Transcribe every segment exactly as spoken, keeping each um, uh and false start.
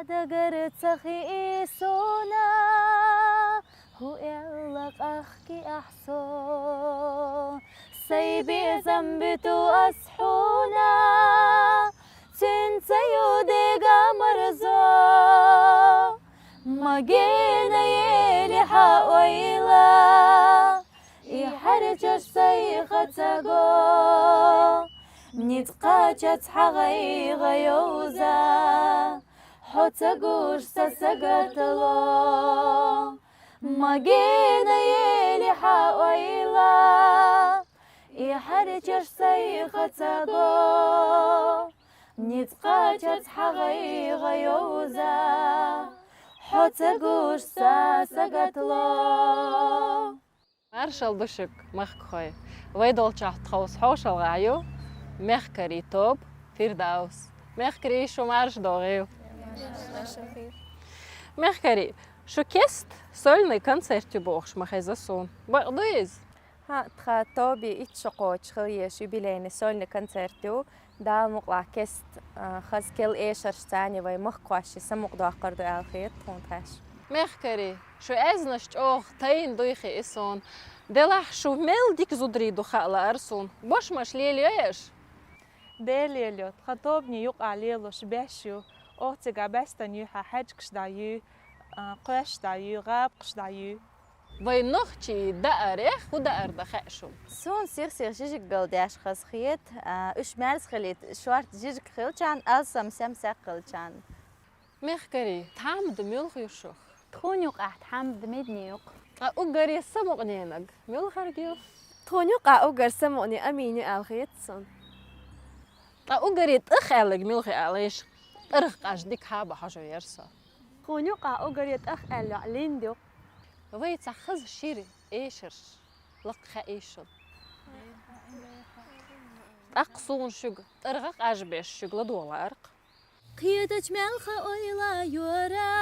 Дагар ца хии суна, хӀу аьлла къахкий ахь со. Сай безам буьту ас хьуна, цуьнца ю дега марзо. Магена ели хьан ойла, и хьарчаш сайха ца го. Ницкъ кхачац хьан гӀайгӀа йовза, хьо ца гуш са сагатало. Магена ели хьан ойла, и хьарчаш сайха ца го. Ницкъ кхачац хьан гӀайгӀа йовза, хьо ца гуш са сагатало. Маршалла ду шуьга, махкахой! Вай долчохь тховса хьошалгӀахь ю мехкарийн тоба «Фирдавс». Мехкарий, шу марша догӀийла! Мехкарий, шу кеста сольный концерт ю бохуш ма хеза суна. Бакъ ду иза? ХӀаъ, тхан тобин итт шо кхочуш хила езаш юбилейный сольный концерт ю. Дала мукъалахь кеста, а, хаза керла эшаршца вай махкахошна самукъадоккхур ду аьлла хета тхуна тхаьш. Мехкарий, шун аьзнаш чӀогӀа тайна дуй хии суна. Делахь шу мел дика зударий ду хаа лаьара суна. Бошмаш лелайой аша? Де, лелайо, тхан тобанийн юкъахь лелош беш ю. Оха цигахь баьстан юй, хьан хьаьжкӀаш дӀаюй, а, кхоьш дӀаюй, гӀабакхаш дӀаюй. Вай нохчий даарех хӀун даар дан хаьа шуна? Суна сих-сиха жижиг гал деш хаза хета, а, уьш мерза хилийта шорта жижиг хилчарна, алсам сема сек хилчарна. Мехкарий, тхьамда муьлха ю шух? Тхуна юкъахь тхьамда Медни ю-кх. Ткъа уггаре самукъаненаг муьлхарг ю? Тхуна юкъахь уггар самукъане Амин ю аьлла хета суна. Ткъа уггаре тӀах аьлларг муьлха ю алийша? ТӀаргӀа къаж дика хьаба хьожо яра со. Тхуна юкъахь уггаре тӀах аьлла йоӀ Линда ю. Вай цхьа хаза шира эшарш лакха хаьий шуна? ТӀаккха суна шуьга тӀаргӀа къаж беш шуьга ладогӀа лаьара-кх. Кхетачу мелха ойла йора,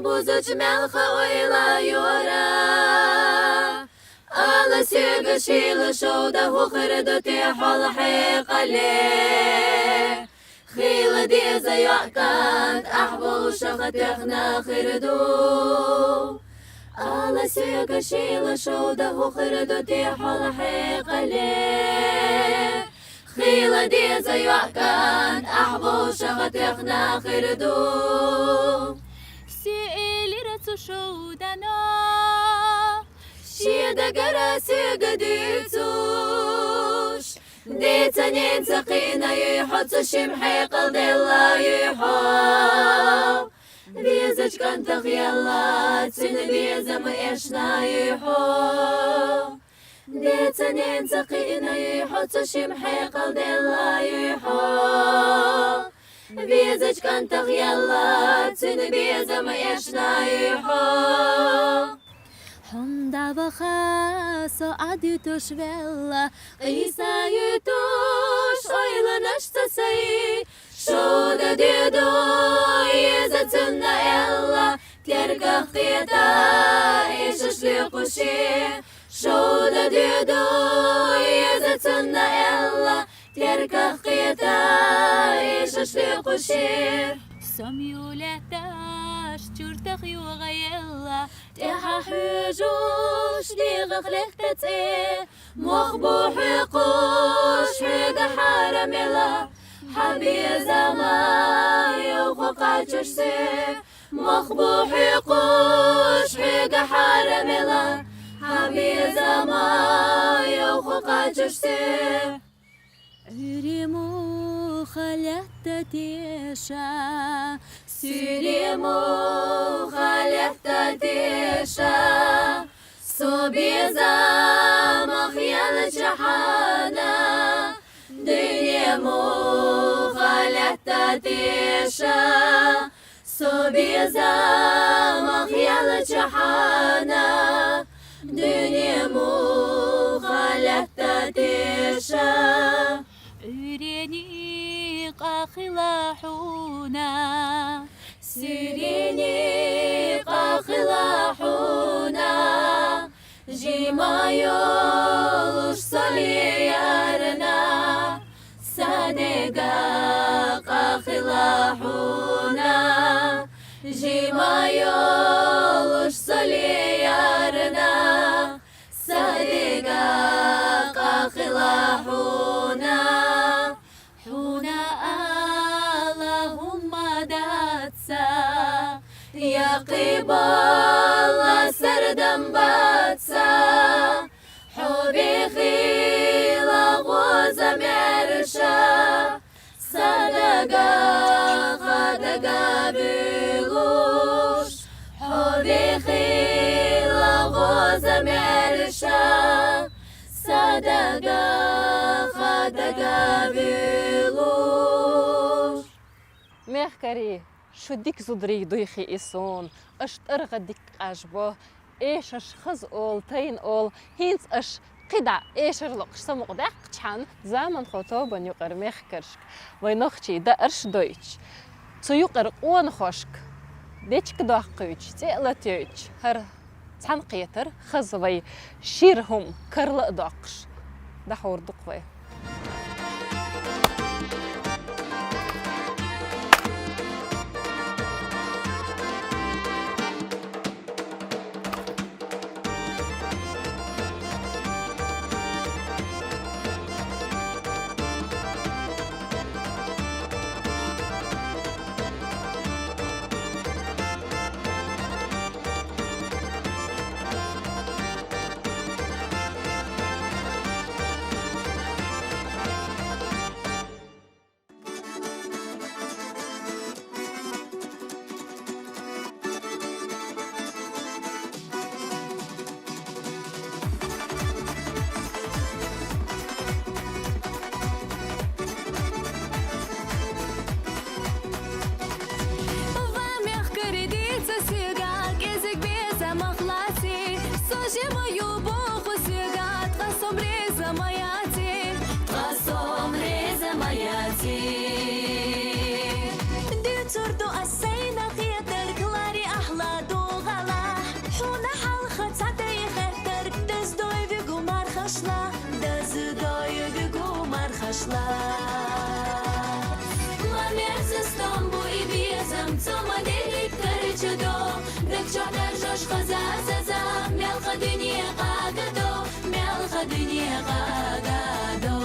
бузачу мелха ойла йора. Ала соьга шийла шовда хӀун хир ду те хьол хьекъале. Хийла деза йоӀ кӀант, ахь вовшах тоьхна хир ду. Ала соьга шийла шовда хӀун хир ду те хьол хьекъале. Хийла деза йоӀ кӀант, ахь вовшах тоьхна хир ду. Се элира цу шовдано, шен дагара соьга дуьйцуш. Деца-ненаца кхиъна юй хьо, цу шимма хьекъал делла юй хьо. Везачу кӀантах елла, цуьнан безам эшна юй хьо. Деца-ненаца кхиъна юй хьо, цу шимма хьекъал делла юй хьо. Везачу кӀантах елла, цуьнан безам эшна юй хьо. Хьуна дӀа ваха со Ӏадуьтуш велла, къийса юьтуш ойланаш ца сай. Шовда доьду, еза цунна аьлла, тергах кхета, эшаш лоькхуш. Шовда доьду, еза цунна аьлла, тергах кхета, эшаш лоькхуш. Сом ю лаьтташ чуртах йогӀаелла, тӀаьхьа хьуьжуш дегӀах летта цӀе. Мох бу хьоькхуш хьоьга хьарамела, хьан безама йовхо кхачуш се. Мох бу хьоькхуш хьоьга хьарамела, хьан безама йовхо кхачуш се. Ӏуьйре муха летта теша, суьйре муха летта теша, со безамах елча хьана, дуьне муха летта теша. Со безамах елча хьана, дуьне муха летта теша. Ӏуьйренийн къа хила хьуна, суьйренийн къа хила хьуна, жима йолуш со леярна, сан дега къа хила хьуна. Жима йолуш со леярна, са дега къахила хьуна. Хьуна Аллагьумма даца, якъи балла сардам баца, хьо бехила гъоза мерша, са дага хадага буьлуш, хьо бехила гъоза мерша, са дага хадага буьлуш. Мехкарий, шу дика зударий дуй хии суна, аша тӀаргӀа дика къажбо, эшарш хаза олу, тайна олу, хӀинца аша кхидӀа эшар локхуш самукъадаьккхичхьана, заманхо тобанна юкъара мехкаршка вай нохчий даарш дойтуш, цу юкъара къонахошка дечиг доккхуьйтуш, цӀе а латойтуш, хӀара цхьаьнакхетар хаза вай шира хӀума карла а доккхуш, дӀахьур ду-кх вай. Ва мехкарий, дица соьга кӀезиг безамах лаций, со жима ю боху соьга, ткъа со реза ма яций, ткъа со реза ма яций. Дуьйцур ду ас сайна хетарг, лари ахьла ду гӀалахь, хьуна хьалха цхьа дай хеттарг, даздой вуьгу мархашла, даздой вуьгу мархашла. Ма мерза стом бу и безам, цо ма дерриг карчадо, даг чохь даржош хаза а, заза, мел хан дуьне къагадо, мел хан дуьне къагадо.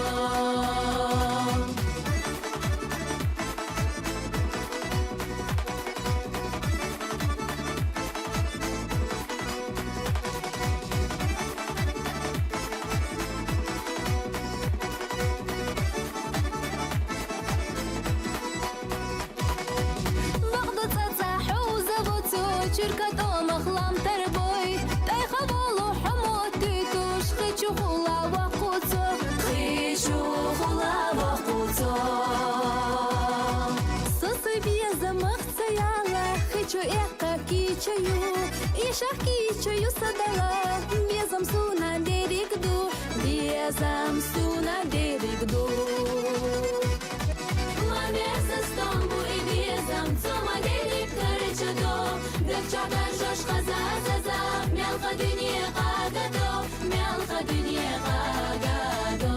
Бакъду цӀа-цӀа хьовза ву цо, чуьрка тӀомах лам тар бой, тӀайха волу хьо моттуьйтуш, хи чу хула воккху цо, хи чу хула воккху цо. Со сай безамах ца яла, хи чу эккха кийча ю, и шах кийча ю сан дала, безам суна дерриг ду, безам суна дерриг ду. Ма мерза стом бу и безам, цо ма дерриг карчадо, даг чохь даржош хаза а, заза, мел хан дуьне къагадо, мел хан дуьне къагадо.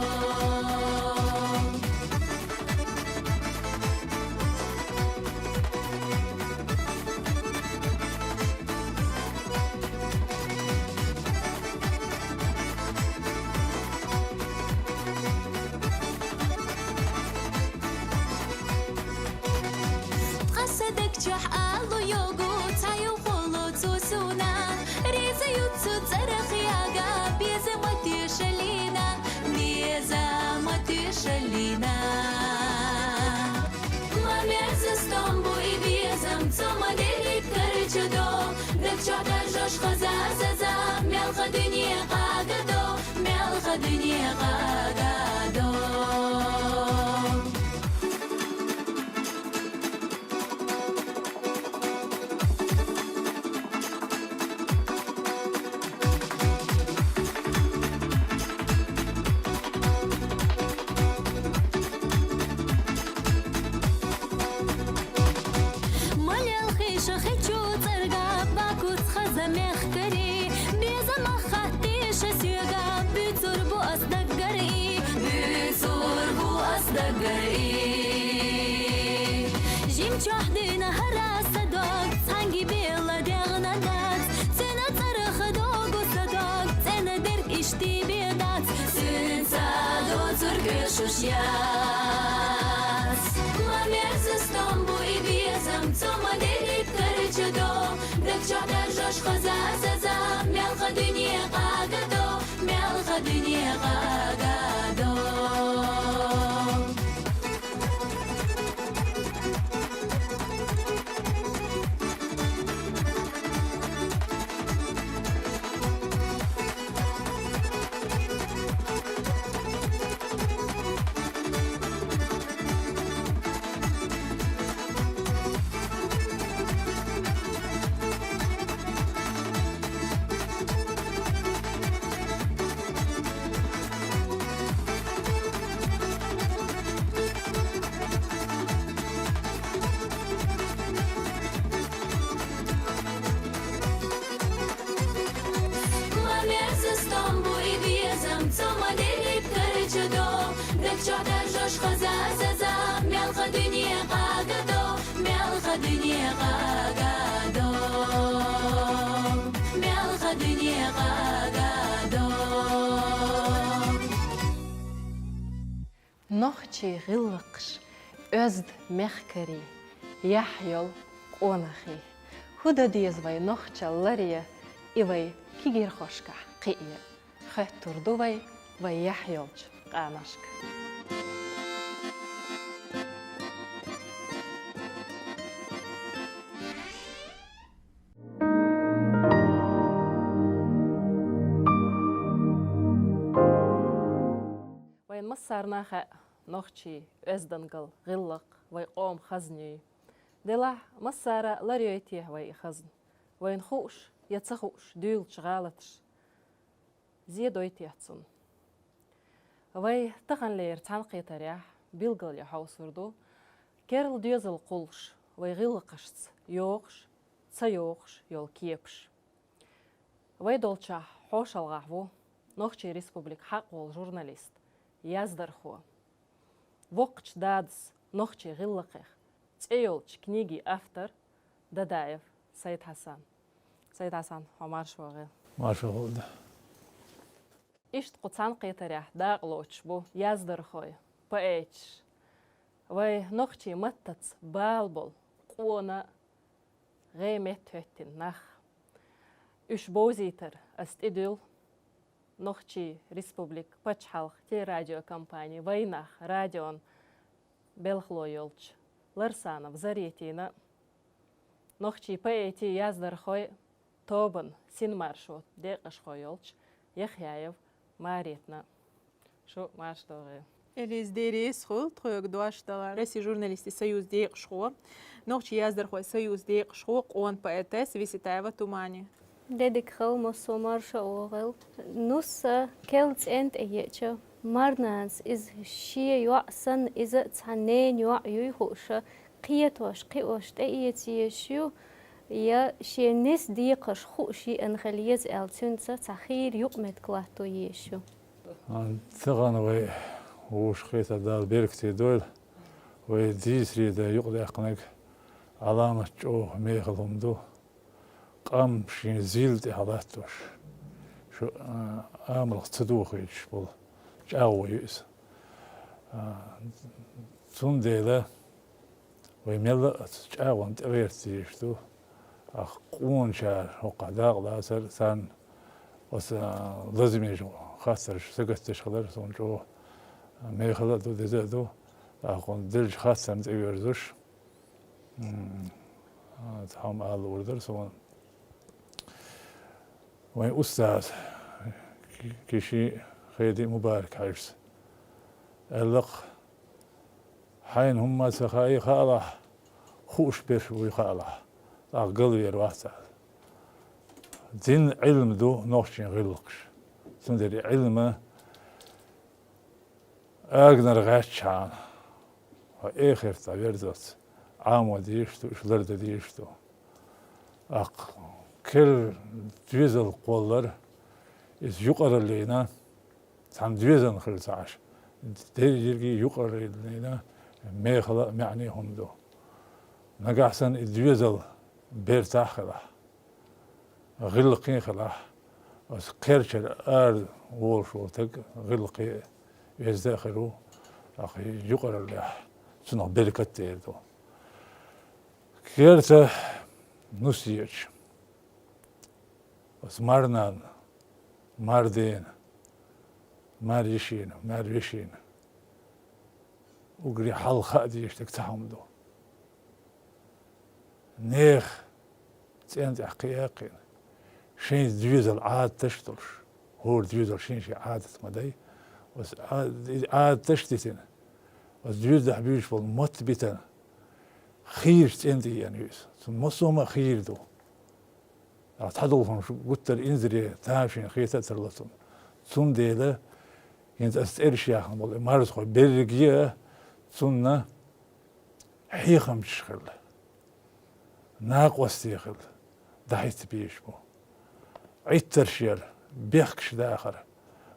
Ткъа сан даг чохь алу йогу, цхьа ю хуьлу цо суна, реза ю цу цӀарах яга, безам ма тешаллина, безам ма тешаллина. Ма мерза стом бу и безам, цо ма дерриг карчадо, даг чохь даржош хаза а, заза, мел хан дуьне къагадо, мел хан дуьне къагадо. Ма лелхийша хи чу цӀарга, баккхуц хаза мехкарий, безамах хаттийша соьга, буьйцур бу ас даггара и, буьйцур бу ас даггара и. Жим чохь дуьйна хӀара сан дог, цхьа Яц. Ма мерза стом бу и безам, цо ма дерриг карчадо, даг чохь даржош хаза а саза, мелха дуьне къагадо, мелха дуьне къагадо. Ма мерза стом бу и безам, цо ма дерриг карчадо, даг чохь даржош хаза а саза, мелха дуьне къагадо, мелха дуьне къагадо, мелха дуьне къагадо. Нохчийн гӀиллакхаш, оьзда мехкарий, яхь йолу къонахий. ХӀун дан деза вай нохчалла ларъян, и вай кегийрхошкахь кхиъна? Хоьттур ду вай, вай яхь йолчу къаношка. Вайн массарна а хаьа нохчийн оьздангалла, гӀиллакх, вай къоман хазна юй. Делахь, массара а ларйойтехьа вай и хазна. Вайна хууш я ца хууш дуьйлучу гӀалаташ зен дойтехьа цунна. Вай таханлера цхьаьнакхетарехь билгалъян хьовсур ду керла доьзал кхуллуш вай гӀиллакхашца йогӀуш, ца йогӀуш йолу кепаш. Вай долчохь хьошалгӀахь ву Нохчийн Республикан хьакъ волу журналист, яздархо, воккхачу дадас нохчийн гӀиллакхех цӀе йолчу книгин автор Дадаев Сайд-Хьасан. Сайд-Хьасан, хьо марша вогӀийла. Марша вогӀийла. Иштта кху цхьаьнакхетарехь дакъалоцуш бу яздархой, поэташ, вай нохчийн маттаца бала болу къона а, гӀе а меттахӀоьттина нах. Уьш бовзийтар ас тӀедуьллу Нохчийн Республикан пачхьалкхан телерадиокомпани «Вайнах» радион белхало йолчу Ларсанова Заретина, нохчийн поэтийн, яздархойн тобанан синмаршо декъашхо йолчу Яхъяев Маретна. Шу марша догӀийла. Элиза, деррис хуьлу тхоьга дош далар. Российн журналистийн союзан декъашхо, Нохчийн яздархойн союзан декъашхо, къона поэтесса Виситаева Тумани. Де дика хуьлда, массо а марша а вогӀийла. Нус а керла цӀенна тӀееъча, марнанас иза шен йоӀ санна, иза а цхьа ненан йоӀ юй хууш, кхетош, кхиош тӀеэца езаш ю, я шен нисдекхарш хууш еана хила еза аьлла, цуьнца цхьа хийра юкъаметтиг латто езаш ю? Тахана вай вовшахкхетар Дала беркате дойла, вай дийцаре дан юкъадаьккхинарг Ӏаламат чӀогӀа мехала хӀума ду. Къам шен зил тӀехь латтош, шу, а, амалх ца дохуьйтуш болу чӀагӀо ю иза. А, цундела вай мелла а оцу чӀагӀонна тӀегӀерта дезаш ду. Ах, къоначара хӀокхахь дакъалацар, царна оцу, а, лазамечу хаттарш сагатдеш хилар суна чӀогӀа мехала а ду, деза а ду. Ах, хӀунда деллачу хаттарна тӀеверзуш, М, а, цхьа хӀума ала луур дара суна. Вайн устаз Ки-, Кишин Хеди Мубарак-Хьаьжас аьлла-кх: «Хьайна хӀумма ца хаий хаалахь, хууш берш буй хаалахь, тӀаккха галвер вац», — аьлла. Дин, Ӏилма ду нохчийн гӀиллакхаш. Цундела и Ӏилма аганара гӀаьттичхьана, хьо эхарта дӀаверзац, Ӏамо дезаш ду, уьш лардан дезаш ду. Аккха керла доьзал кхоллар, иза юкъараллина, цхьана доьзална хир ца Ӏаш, дерриге юкъараллина, мехала а, маьӀне а хӀума ду. Нагахь санна и доьзал бертахь а хилахь, гӀиллакхе а хилахь, оцу кхерчара ара волуш волу стаг гӀиллакхе а, оьзда а хир ву. Ахь юкъараллехь, цунах беркат а ду. Керта нус еча, оцу марнана, мардена, марйишина, марвешина уггаре хьалха хаа дезаш дерг цхьа хӀума ду. Нехан цӀен тӀехь кхиа а кхиъна, шайн доьзал Ӏадаташ а долуш, хӀора доьзал шен-шен Ӏадат ма дай, оцу Ӏа-, и Ӏадаташ а дитина, оцу доьзалехь буьйцуш болу мотт а битина, хийрачу цӀен тӀе еана ю иза. Цунна массо а хӀума хийра ду. Ахь цхьадолу хӀумнаш гуттар а инзаре тамашийна хета а тарло цунна. Цундела хӀинца аса цӀераш яхна болу и марзхой берриге а цунна хьехамчаш хилла, накъостий хилла дӀахӀитта безаш бу. Ӏиттарш яра, бехкаш дахара,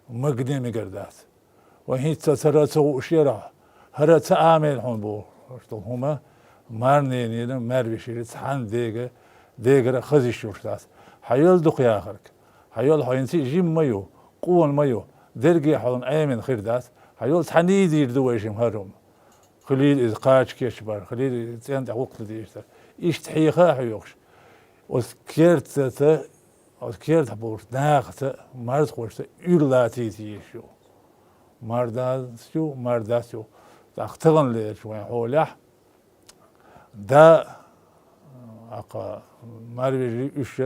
магане мегар дац. Вайн хӀинццалц хӀара ца хууш яра, хӀара ца Ӏамийна хьуна бохуш долу хӀума марненина, марвешина цхьана дега, дегара хаза йиш йолуш дац. Хьан йолу дукха яхарг? Хьан йолу хьо хӀинца а жима ма ю, къона ма ю, дерриге хьуна Ӏемина хир дац. Хьан йолу цхьаний дийр ду вай жима хӀара хӀума? Хуьлийла иза кхача кечбар, хуьлийла иза цӀен тӀехь гӀуллакх дан дезаш дар. Иштта хьеха а хьоьхуш, оцу кертаца, оцу кертахь болчу нахаца, марзхошца уьйр лацийта езаш ю. Мардац ю, мардац ю. ТӀаккха таханлерчу вайн хьолехь да, аккха, марвежарий уьш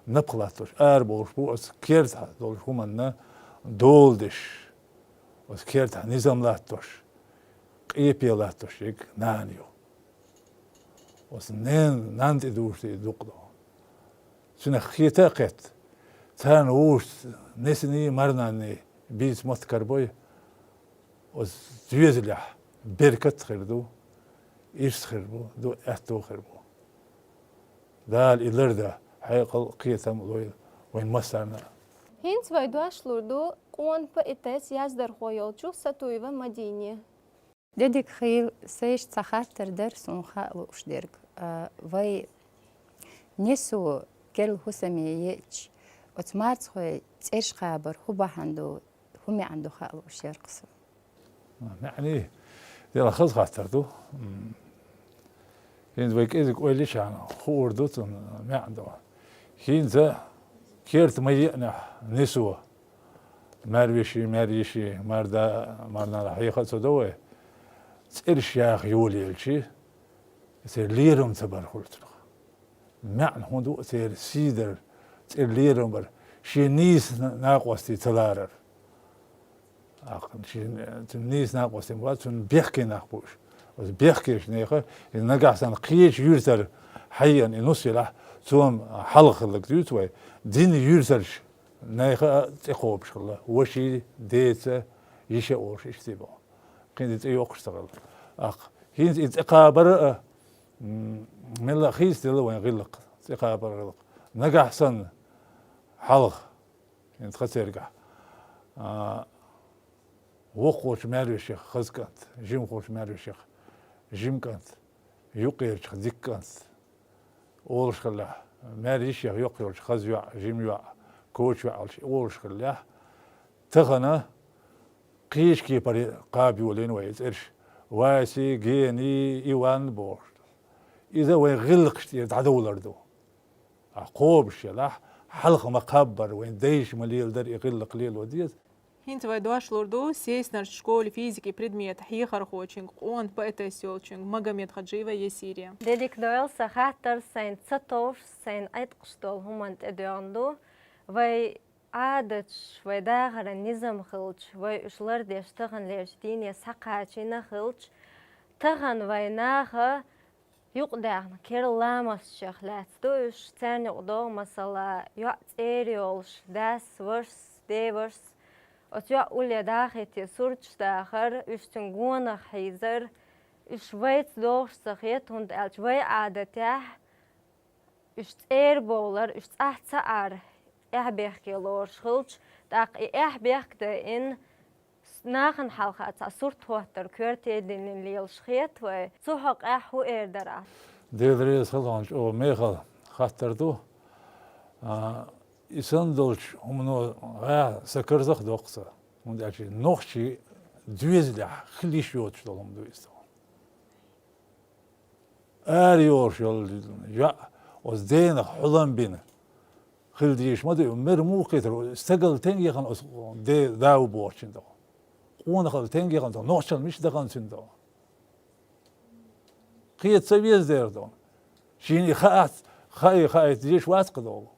напха латтош, арабовлуш бу оцу кертахь долчу хӀуманна дола деш, оцу кертахь низам латтош, къепе латтош ерг нана ю. Оцу нен-, нанна тӀе дужуш и дукъ ду. Цунах хета а кхетта, царна вовшашца несаний, марнанний бийца мотт карабой, оцу доьзалехь беркат а хир ду, ирс а хир бу, ду аьтто а хир бу. Дала и ларда, хьекъал а, кхетам а лойла вайн массарна а. ХӀинца вай дош лур ду къона поэтесса, яздархо йолчу Сатуева Мадине. Де дика хуьлда, сайша цхьа хаттар дара суна хаа лууш дерг. А, вай несо керла хӀусаме еъча, оцу марзхойн цӀераш кхабар хӀун бахьана ду, хӀун маьӀна ду хаа лууш яра-кх суна. МаьӀний, дела хаза хаттар ду. М. ХӀинца вай кӀезиг ойла йича, хуур ду цунна маьӀна ду. ХӀинца керта ма еънехь несо, марвеший, марйиший, марда, марнана хьеха а ца до вай, цӀераш яха йолаелча, церан лерам ца бар хуьлу цунах. МаьӀна хӀун ду церан сий дар, церан лерам бар, шен нийса на-, накъостий ца ларар. Аккха шен, цуьнан нийса накъостий ма бац, цуьнан бехке нах бу уьш. Оцу бехкечу нехан, и нагахь санна кхечу юьртара хьаеана и нус елахь, цо-м хьалха хилларг дуьйцу вай, динан юьртарчу нехан а цӀе кхобуш хилла, ваший, деца, йиша олуш иштта бу. Кхин и цӀе йоккхуш ца хилла. Аккха хӀинца и цӀе кхабар а, м, мелла а хийцаделла вайн гӀиллакх, цӀе кхабар гӀиллакх. Нагахь санна хьалха, хӀинца тхан цергахь, а, воккхачу марвешех хаза кӀант, жимахочу марвешех жима кӀант, юккъерчух дика кӀант олуш хиллехь, марйишех йоккха йолчу хаза йоӀ, жима йоӀ, коча йоӀ олуш олуш хиллехь, тахана кхечу кепара кхаба йолийна вай и цӀераш, Васи, Гени, Иван бохуш. Иза вайн гӀиллакхаш тӀера дӀадовлар ду. Ахь кхобуш елахь, хьалха ма кхаббара, вайн дайша ма леладара и гӀиллакх лело деза. ХӀинца вай дош лур ду Сеснарчу школе физикин предметан хьехархочуьнга, къона поэтесса йолчуьнга Магомедхаджиева Есире. Де дика дойла, сан хаттар сайн ца товш, сайн Ӏеткъаш долу хӀуманна тӀедоьгӀна ду. Вай Ӏадаташ, вай дахаран низам хилча, вай уьш лардеш таханлерчу дийне схьакхачийна хилча, тахана вай наха юкъадаьхна керла ламастех лаьцна ду уьш, царна юкъа догӀу, масала, йоӀ цӀера йолуш, дас, вашас, ден вашас, оцу йоӀа улле дӀахӀиттий сурташ дахар, уьш цуьнан гонах хьийзар, уьш вайца догӀуш ца хета, хӀунда аьлча вай Ӏадатехь уьш цӀера бовлар, уьш цӀахь ца Ӏар, эхь-бехке лоруш хилча, тӀаккха и эхь-бехк дайина, нахана хьалха цхьа сурт хӀоттар коьрте диллина лелаш хета вай. Цу хьокъехь хӀун эр дара ахь? Дела реза хила хьуна, чӀогӀа мехала хаттар ду. А, и санна долчу хӀумано гӀа сан карзах доккху сан. ХӀунда аьлча нохчийн Доьзалехь хила йиш йоцуш долу хӀума ду иза. Ара йолуш йолу йоӀ оцу денах хьулам бина хила дийш ма ду, мера муха кхетар, стагал тенге яхана оцу де-, да ву бохучун до. Къонахалла тенге яхана, нохчалла мича дахана цуьнан до. Кхета ца веза дера до. Шена и хаац, хаий, хаийта дийш вац кха долу.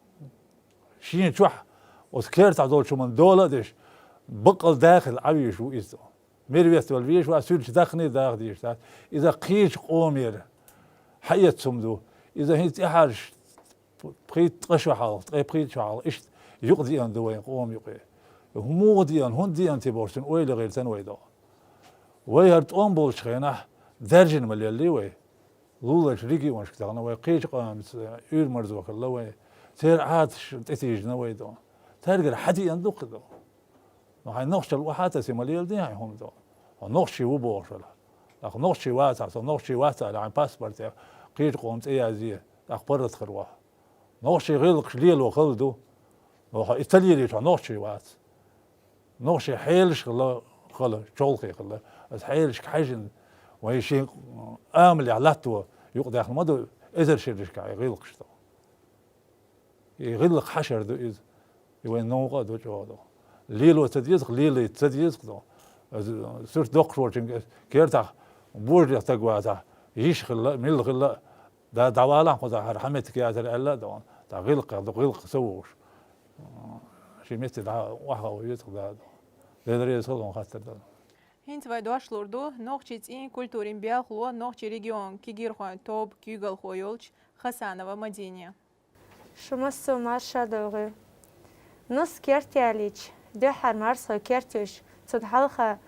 Шена чохь оцу кертахь долчу хӀуманна дола а деш, баккъал дахила Ӏавийш ву иза до. Мера веттавала везаш вац, суьрташ дахний даха дийш дац. Иза кхечу къомера хьаэца хӀума ду. Иза хӀинца тӀаьхьарш пхийтта ткъа шо хьалха, ткъе пхийтта шо хьалха, иштта юкъа деана ду вайн къома юкъе. ХӀун муха деана, хӀунда деана те бохуш, цуьнан ойла гӀиртан вай до. Вай хӀара тӀом болчу хенахь даьржина ма леллий вай. Луларчу регионашка дахана вай, кхечу къомца уьйр-марзо хилла вай. Церан Ӏадаташ тӀетийжина вай до. Цаьргара хьан деана ду кхин до? Ну, хьайн нохчалла охьа а тасий, ма леладе хьайн хӀума до. Хьо нохчи ву бохуш вара. ТӀаккха нохчи вацахь, со нохчи вац аьлла, хьайн паспорте кхечу къоман цӀе язъе, тӀаккха паргӀат хир ваха. Нохчийн гӀиллакхаш лело хала ду. Но хьо и ца лелийча, хьо нохчи вац. Нохчийн хьелаш хала, хала, чолхе хала. Аса хьелашка хьаьжжина, вайн шен амалехь латто юкъадаьхна ма ду, эзар шерашкахь и гӀиллакхаш до. И гӀиллакх хьашар ду иза. И вайн новкъа а ду чӀогӀа до. Лело ца деза-кх, лелийта ца деза-кх до. Аса сурт доккхуш волчуьнга кертахь божарий стаг вацахь, йиш хилла, милла хилла, да, дӀавалахь кхузахь, хӀара хьан меттиг язар аьлла а до. ТӀаккха гӀиллакхех ду, гӀиллакх ца вогӀуш. Шен метте дӀа охьахаа веза-кх да до. Дела реза хуьлда хӀун хаттар дан. ХӀинца вай дош лур ду нохчийн цӀийнан культурин белхало, нохчийн регионан кегийрхойн тобан куьйгалхо йолчу Хасанова Мадине. Шу массо а марша догӀий. Нус керт ялийча, дуьххьара марсхой керт йолуш, цунна хьалха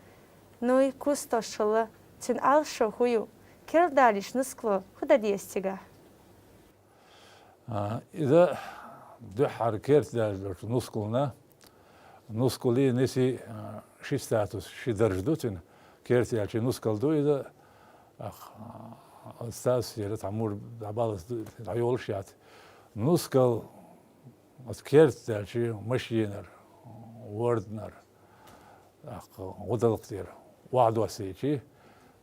нуй, куз тосуш хилла, цуьнан Ӏалашо хӀун ю? Керла далийча нускало хӀун дан деза цигахь? А, иза дуьххьара керт даьллачу нускална, нускалий, несий, а, ши статус, ши дарж ду цуьнан. Керт яьлча нускал ду иза, ах, а, статус яра цхьа мур дӀабаллалц ду, дӀайолуш яц. Нускал, оцу керт даьлча машинара, ворданара, ах, гӀудалкх тӀера охьадоссийча,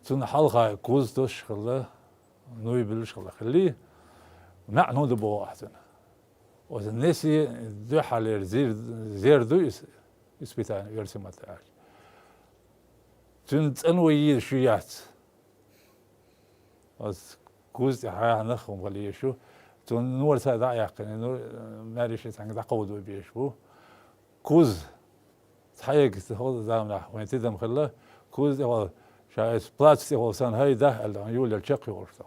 цунна хьалха куз тосуш хилла, нуй буьллуш хилла хиллий, маьӀна хӀун ду боху ахь цуьнан? Оцу несий дуьххьарлера зир-, зер ду иза, испытание, оьрсийн маттахь аьлча. Цуьнан цӀано йийр шу яц. Оцу куз тӀе хьаьхна хӀума хила еза шу. Цунна нора схьа дӀа а яьккхина, нур-, маьрша цхьаьнга дӀакховдо безаш бу. Куз. Цхьаьнгга хӀокху заманахь вайн тидам хилла, куз тӀехула, ша иза плац тӀехула санна хӀайда аьлла, юлел чекхйолуш ду.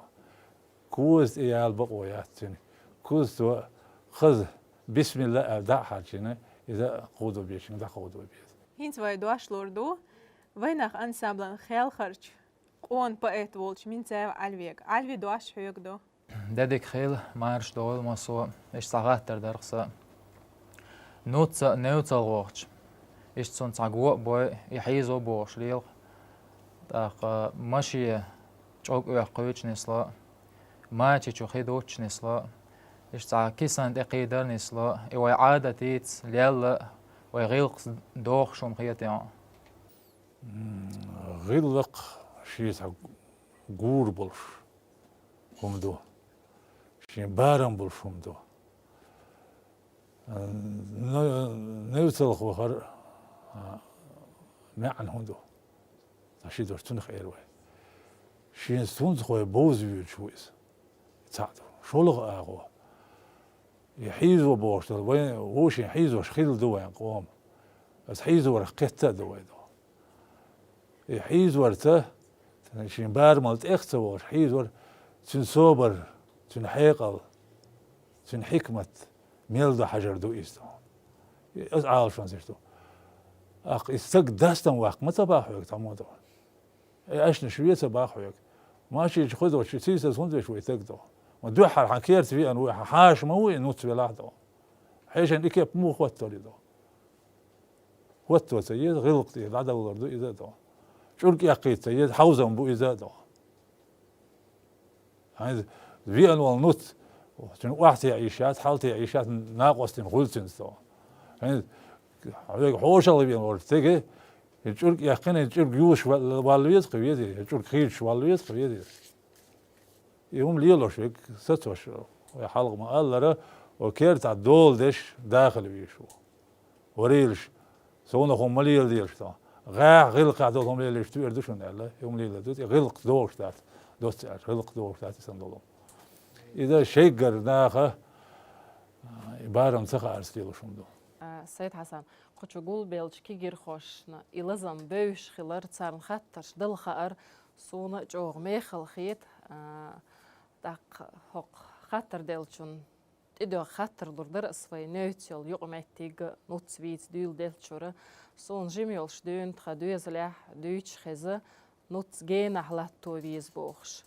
Куз тӀе яла бакъо яц цуьнан. Куз цо хаза, бисмилла аьлла, дӀа а хьарчийна, иза кховдо безачуьнга дӀакховдо беза. ХӀинца вай дош лур ду вайнах ансамблан хелхарчу къона поэт волчу Минцаев Ӏалвега. Ӏалви, дош хьоьга ду. Де дика хуьлда, марша догӀийла массо а, иштта цхьа хаттар дара-кх сан. Нуц а невцалла вахча, иштта цунна цхьа го а бой, и хьийзо бохуш лела-кх. ТӀаккха машен чӀог оьккхуьйтуш нисло, мачи чу хи дуттуш нисло, иштта цхьа кисана тӀе кхийдар нисло, и вай Ӏадатица лелла, вай гӀиллакхца дохуш хӀума хета хьуна? М, гӀиллакх шен цхьа гур болуш хӀума ду, шен барам болуш хӀума ду. Н-, невцалла вахар, а, маьӀна хӀун ду? Цхьа ши дош цунах эр вай. Шен сунтахой бовза воьдуш ву иза. Цхьаъ ду. ШолгӀа агӀо. И хьийзо бохуш дара, вайн вовшийн хьийзош хилла ду вайн къоман. Аса хьийзорах кхетта а ду вай ду. И хьийзорца, шен барамал тӀех а ца вогӀуш, хьийзор, цуьнан собар, цуьнан хьекъал, цуьнан хьикмат мел ду хьажар ду иза ду. Аса Ӏалашонца иштта ду. Аккха и стаг дастам ваккха ма ца боху хьоьга, цхьаммо ду. Э, аьшнаш ве ца боху хьоьга. Машин чу хуьдо, ши сийсаз хӀунда веш вай стаг ду? Ма дуьххьара хьан керта веана ву, хьан хьаша ма ву и нуц велахь ду. Хьешан и кеп муха хӀоттор и ду? ХӀотто ца еза, гӀиллакх тӀера дӀадовлар ду иза а до. ЧӀург эккхийта ца еза, хьовзам бу иза а до. ХӀинца веана волу нуц, цуьнан охьатеа йиш яц, хьалтеа йиш яц, накъостина хуьлу цуьнца до. ХӀинца хьоьга хьошалгӀа веана волчу стеге И чӀург яьккхина, и чӀург юзаш вал-, валла веза кхы веза, и чӀург хийраш валла веза кхы веза. И хӀума лелош верг сацош, вай хьалха ма-аллара, о кертахь дола деш дахала везаш ву. Варийлаш, совнах хӀума ма леладелаш тхо. ГӀехь, гӀиллакхехь долу хӀума лелийша туьар ду шуна аьлла, и хӀума леладо, и гӀиллакх догӀуш дац, доцца аьлча, гӀиллакх догӀуш дац и санна долу. Иза шайгара наха, а, и барам ца хаарца лелош хӀума ду. А, Сайд-Хьасан, кху чу гулбеллачу кегирхошна и лазам бевзаш хилар, царна хаттарш дала хаар, суна чӀогӀа мехала хета, а, тӀаккха хӀокху хаттар деллачунна тӀедоьгӀу хаттар лур дара ас вайн невцаш йолу юкъаметтиг а, нуц вийца дуьйладеллачуьра. Суна жима йолуш дуьйна тхан доьзалехь дуьйцуш хеза, нуц генахь латто веза бохуш.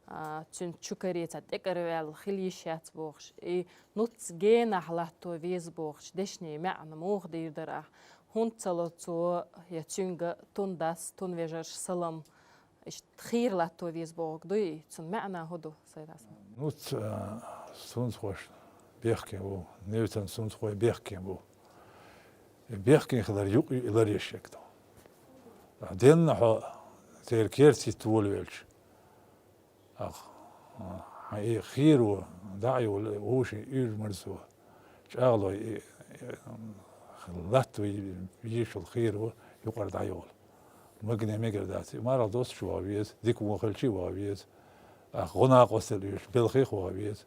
А, цуьнан чу каре цхьа тӀекӀара ваьлла хила йиш яц бохуш. И нуц генахь латто веза бохучу дешнийн маьӀна муха дийр дара ахь? ХӀунда ца ло цо я цуьнга тун дас, тун вежарш салам? Иштта хийра латто веза бохург дуй, цунна маьӀна хӀун ду, Сайд-Хьасан? Ну, ц-, а, сунцахошна бехке ву, невцан сунцахой бехке бу. И бехке хилар юкъа и лар еш ду. А денна хьо церан керта хӀитта волавелча, ах, а, хьан и хийро дӀа а йолу, вовшийн уьйр марзо, чӀагӀлой и, и, латто везаш волу хийро юкъара дӀайолу. Магане мегар дац. И марха доцуш ваха веза, дика вон хилчий ваха веза. Ах, гӀо накъосталла оьшуш, белхех ваха веза.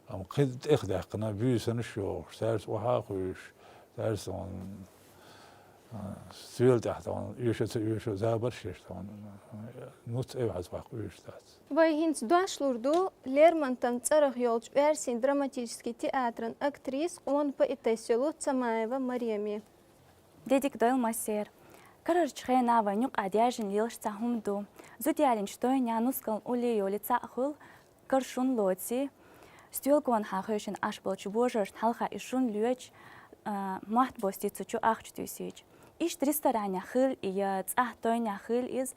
Амма кхин тӀех даьккхина, буьйсанаш йохуш, цаьрца охьа а хуьйшуш, цаьрца тхуна, а, стоьла тӀехь тхуна оьшуш а ца оьшуш, забарш а еш тхуна, нуц эвхьаза ваккха оьшуш дац. Вай хӀинца дош лур ду Лермонтовн цӀарах йолчу оьрсийн драматически театран актриса, къона поэтесса йолу Цамаева Мареми. Де дика дойла массеран. Карарчу хенахь вайн юкъахь даьржина лелаш цхьа хӀума ду. Зуда ялийначу тойнехь нускалан улле йолий цхьаъ хуьлу, кара шун лоций. Стоьла гонахьа хевшина Ӏаш болчу божаршна хьалха и шун лоьцуш, а, мотт бостий цу чу ахча туьйсийча. Иштта ресторанехь хила я цӀахь тойнехь хила иза,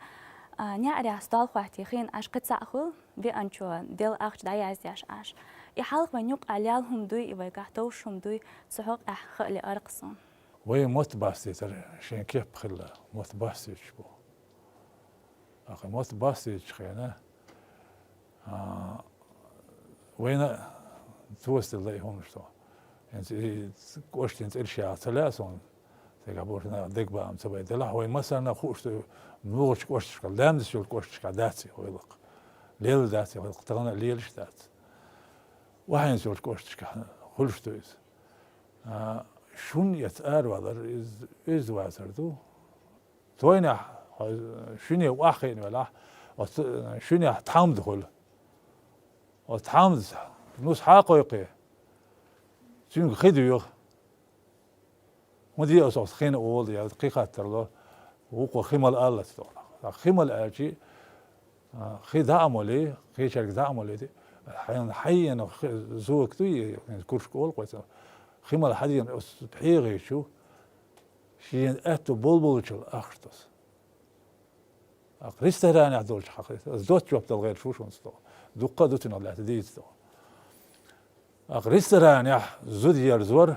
а, неӀарехь стол хӀоттий хиъна Ӏаш кхин цхьаъ хуьлу, веанчо делла ахча дӀаяздеш Ӏаш. И хьалха вайн юкъахь лелла хӀума дуй, и вайгахь товш хӀума дуй, цу хьокъехь хаа лаьара-кх суна. Вайн мотт бастийтар шен кеп хилла, мотт бастуьйтуш бу. Ахь мотт бастуьйтучу хенахь, а, вайна тосаделла и хӀуманаш тхо. ХӀинца и кӀоштан цӀераш яха ца лаьа суна, цигахь болчу наха дегабаам ца бай. Делахь вайн массарна хууш ду, муьлхачу кӀошташкахь, лаьмнаш йолчу кӀошташкахь дац и гӀиллакх. Лелла дац и гӀиллакх, тахана а лелаш дац. Охьанца йолчу кӀошташкахь хуьлуш ду иза. А, шун эцна аравалар, иза, иза вацар ду. Тойнехь, хьо шуьне охьахиъна велахь, оцу шуьнехь тхьамда хуьлу. Оцу тхьамдас нус хьа а кхойкхий, цуьнга хи доьху. ХӀун де аса оцу хина олу, я кхин хаттар ло, вукхо хи мала аллац тхуна. Хи мала аьлчи, а, хи дӀа а молий, кхечаьрга дӀа а молий, хьайна хьайна хи-, зока дуй, куршка олу кхойца. Хи мала хьадийна оцу пхьегӀи чу, шен аьтту болболчул ахча тосу. Акха ресторанехь долчу хьакхийта, аса доцу жоп дала гӀерташ ву шуна стоху. Дуккха а ду цуьнах лаьцна дийца тоху. Акха ресторанехь зуда ерзор,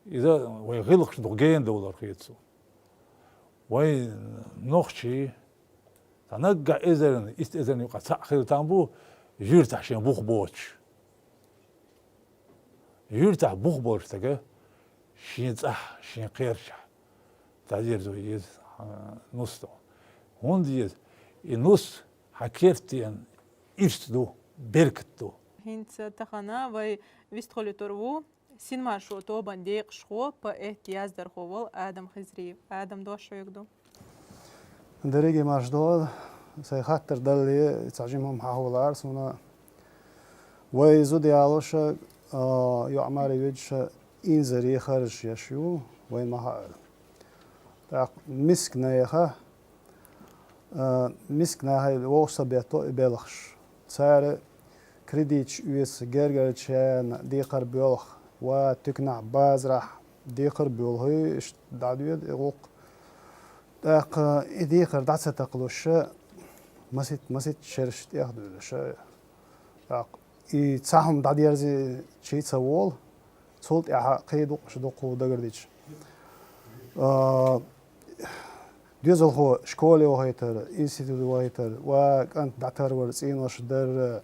иза вайн гӀиллакхаш дукха гена довлар хета суна. Вайн нохчий, цхьа наггахь эзарна, итт эзарна юкъахь цхьаъ хила там бу, юьртахь шен бух боцуш. Юьртахь бух болчу стага шен цӀахь, шен кхерчахь дӀадерзо еза, а, нус ду. ХӀунда еза? И нус хьан кертан ирс ду, беркат ду. ХӀинца тахана вай вистхуьлуьйтур ву Синмаршо тобан декъашхо, поэт, яздархо волу Адам Хизриев. Адам, дош хьоьга ду. Дерриге марша догӀийла, сайн хаттар далале, цхьа жима хӀума хьахьулара суна. Вай зуда ялоша, а, йоӀ-маре йоьдуша инзаре харжаш еш ю, вай ма хаара. ТӀаккха мисканеха, а, миска нахе вовшах ца бетто и белхаш. Цара кредиташ оьцу гергарчарна декхар боьлху, ва туьканахь, базарахь декхар боьлхий, иштта дӀадоьду и гӀуллакх. ТӀаккха и декхар дӀа ца такхалуша, масит-, масийтта шераш тӀехдуьйлуша. ТӀаккха и цхьа хӀума дӀадерзийча ца волу, цул тӀаьхьа кхин дукхаш дуккха дагардича. А, Доьзалхо школе вахийтар, институте вахийтар, ва кӀант дӀатарвар, цӀенош дар,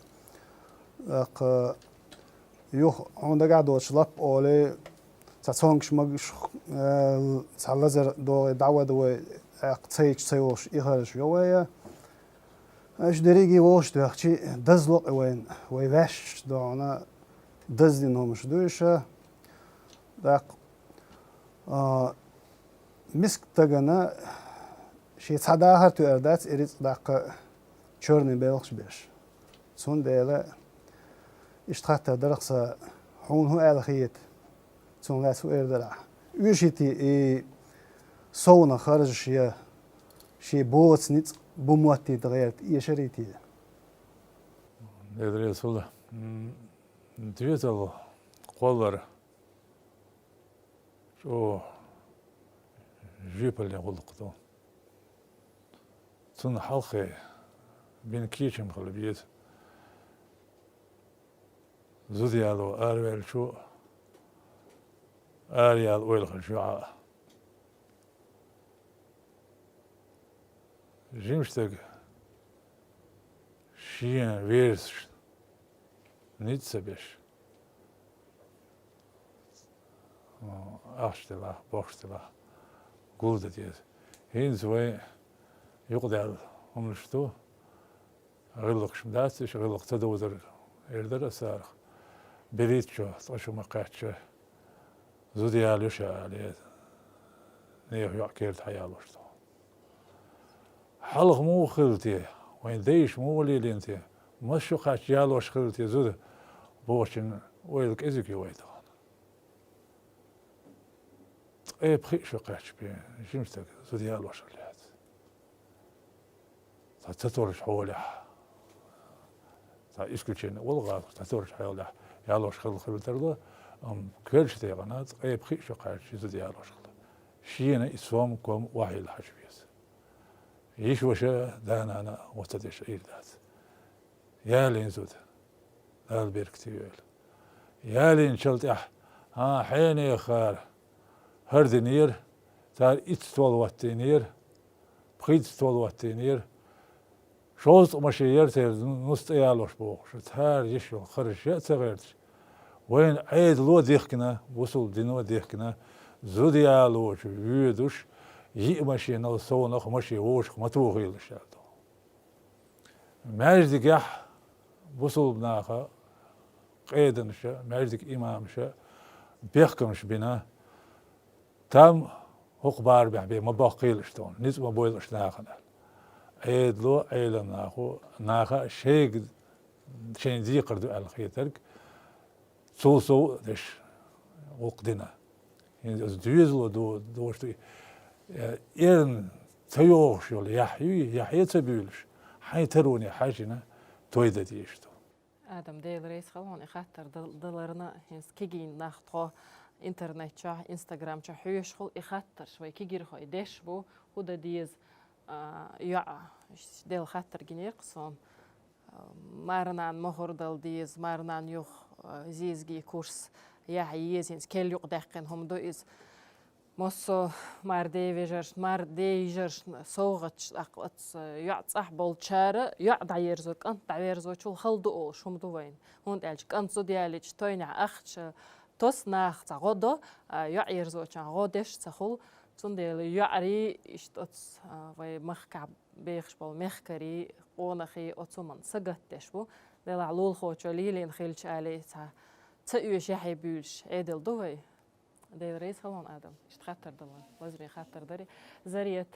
тӀаккха юха хьуна дагахь доцуш лап олий, цхьа цомгаш магаш, э, цхьа лазар догӀий дӀавада вай, тӀаккха цайча ца йолуш и харжаш йо вай. Аша дерриге вовшах вехчи, дазло кхи вайна, вай ваьш догӀана даздина хӀумаш ду иша. ТӀаккха, а, миска тагана шен цхьа дахар тоьар дац и рицкъ даккха чорный белхаш беш. Цундела иштта хаттар дарх сан, хьуна хӀун аьлла хета? Цунна лаьцна хӀун эр дара ахь? Оьший те и совнах харжаш я, шен боцу ницкъ бу моттийта гӀерта эшарий те? Дедалецал, м, доьзал кхоллар чӀогӀа жоьпаллин гӀуллакх ду. Цунна хьалххе бина кечам хила беза. Зуда яло араваьллачо араяла ойла хилча йоӀа. Жима стаг шена верзаш, ницкъ ца беш, ахча делахь, бохча делахь, гулдан деза. ХӀинца вай юкъадаьлла хӀуманаш ду, гӀиллакхаш ма дац, иша гӀиллакх ца довзар эр дара ас царах. БерхӀитта шо, ткъа шо ма кхаьчча, зуда яла ю ша, алий, нехан йоӀ керта хьаялош ду. Хьалха муха хилла те, вайн дайша муха лелийна те, масса шо кхаьчча ялош хилла те зуда, бохучун ойла кӀезиг ю вай тахана. Ткъе пхиъ шо кхаьчча бен, жима стаг зуда ялош хилла яц. Цхьа ца торжу хьолехь, цхьа исключение волу гӀалахь, ца торжу хьолехь ялош хилла хилла тарло, амма коьртачу декъана ткъе пхиъ шо кхаьчча зуда ялош хилла. Шена и сом-ком охьайилла хьажа веза. Йиша-ваша, да-нана гӀо ца деш Ӏийр дац. Ялийна зуда, Дала беркате йойла. Ялийначул тӀаьхьа, хьенехара хӀара динера, цара итт стол хӀоттийнера, пхийтта стол хӀоттийнера, шовзткъа машен яра церан нус цӀа ялош бохуш, цара йиш йолу харжаш а ца гӀерташ. Вайна Ӏедало дихкина, бусулба дино дихкина, зуда ялочу воьдуш, йиъ машенал совнах машен вовшах ма тухийла аша аьлла. Маьждигехь бусулба наха къеданаша, маьждиг имамаша бехкамаш бина, там хӀокху барамехь бен ма боккхийла аша тхуна, ницкъ ма бойла аша нахана аьлла. Ӏедало, Ӏелам нахо, наха шайга шайна декхар ду аьлла хетарг, цул сов а деш, гӀуллакх дина. ХӀинца аса доьзало ду, дош ду, э, эрна ца йогӀуш йолу яхь юй, яхье ца буьйлуш, хьайн тароне хьаьжжина той дан дезаш ду. Адам, Дела реза хуьлда хьуна и хаттар дал-, даларна, хӀинца кегийна нах тхо интернет чохь, Instagram чохь хьоьшуш хуьлу и хаттарш, вай кегийрхой деш бу, хӀун дан деза, а, йоӀа, делла хаттар гинера-кх суна. Марнана мухӀар дала деза, марнана юха, а, зезагийн курс яхьа еза, хӀинца кел юкъадаьккхина хӀума ду иза. Массо а мар де вежаршна, мар де йижаршна совгӀаташ, тӀаккха оцу йоӀ цӀахь болчара йоӀ дӀаерзо, кӀант дӀаверзочул хала ду олуш хӀума ду вайна. ХӀунда аьлча кӀант зуда ялийча тойнехь ахча тосу, наха цхьа гӀо до, а йоӀ ерзочохь гӀо деш ца хуьлу. Цундела йоӀарий иштта оцу, а, вай махкахь бехаш болу мехкарий, къонахий оцу хӀуманна сагатдеш бу. Делахь лулахочо лелийна хилча алий, цхьа ца оьшу яхье буьйлуш Ӏедал ду вай? Дела реза хуьлда хьуна, Адам, иштта хаттар даларна. Лазаме хаттар дарий. Зарет.